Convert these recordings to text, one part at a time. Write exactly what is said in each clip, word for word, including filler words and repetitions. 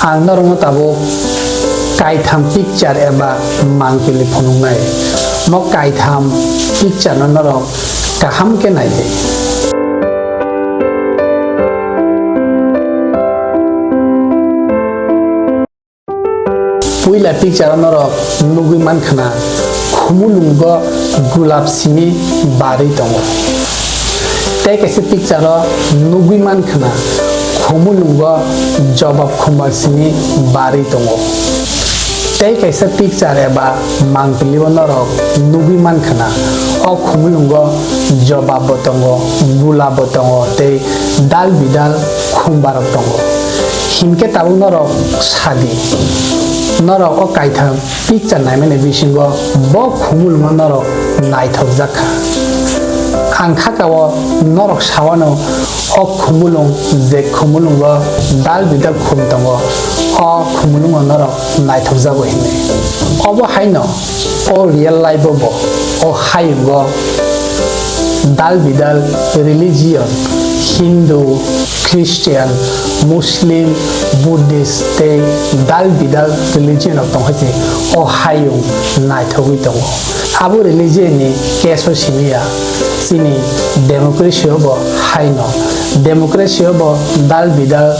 Ang norokno tabuk kaitham picture eba mangpili phunuknai. Mo kaitham picture no norok kaham khe nai di. Puila picture o norok nugwi mankha na, khumulwngo gulab simi barwi tongo. Tei kaisa picture o nugwi mankha na, khumulwngo jobab khumbar simi barwi tongo. Tei kaisa picture eba mangpili o norok nugwi mankha na, o khumulwngo jobab bo tongo, gulab bo tongo, tei dal bidal khumbar rok tongo. Hinkhe tabuk norok sadi, norok o kaitham picture naimani bisingo bo khumulwngo norok naithokjak kha. Ang khakao norok sawano o khumulwng je khumulwngo dal bidal khum tongo, o khumulwngo norok naithokjago hinwi. Obo haino o real life o bo o hayungo dal bidal religion, Hindu, Christian, Muslim, Buddhist tei dal bidal religion rok tong hai se o hayung naithogwi tongo. Abo religion ni case o simi ya, chini democracy o bo haino. Democracy o bo dal bidal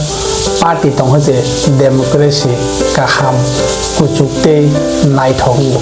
party tong hai se democracy kaham, kuchuk tei naithok wngo.